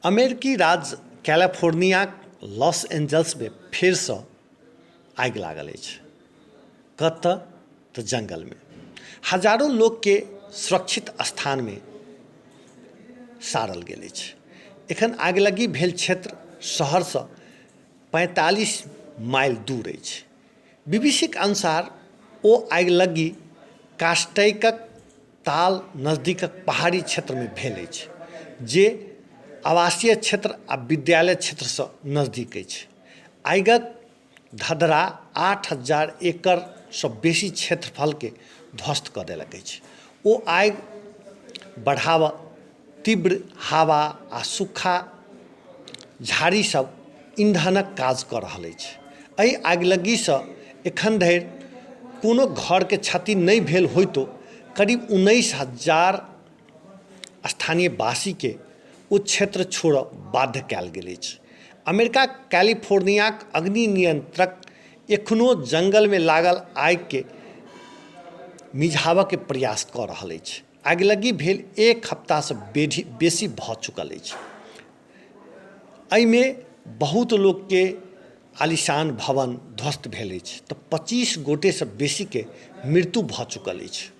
अमेरिकी राज्य कैलिफोर्नियाक लॉस एंजल्समे फेरसँ आगि लागल अछि। कतऽ तऽ जङ्गलमे। हजारो लोकके सुरक्षित स्थानमे सारल गेल अछि। एखन आगिलग्गी भेल क्षेत्र शहरसँ 45 माइल दूर अछि। बीबीसीक अनुसार ओ आगिलग्गी कास्टैकक ताल नजदीकक पहाड़ी क्षेत्रमे भेल अछि जे आवासीय क्षेत्र आ विद्यालय क्षेत्रसँ नजदीक अछि। आगिक धधरा 8000 एकड़सँ बेसी क्षेत्रफलके ध्वस्त कऽ देलक अछि। ओ आगि बढ़ाबऽ तीव्र हवा आ सूखा झाड़ी सब ईंधनक काज कऽ रहल अछि। एहि आगिलग्गीसँ एखन धरि कोनो घरके क्षति नहि भेल होइतो करीब 19,000 स्थानीय वासीके ओ क्षेत्र छोड़ऽ बाध्य कयल गेल अछि। अमेरिकाक कैलिफोर्नियाक अग्नि नियंत्रक एखनो जंगलमे लागल आगिके मिझाबऽके प्रयास कऽ रहल अछि। आगिलग्गी भेल एक हफ्तासँ बेसी भऽ चुकल अछि। एहिमे बहुत लोकके आलिशान भवन ध्वस्त भेल अछि तऽ 25 गोटेसँ बेसीके मृत्यु भऽ चुकल अछि।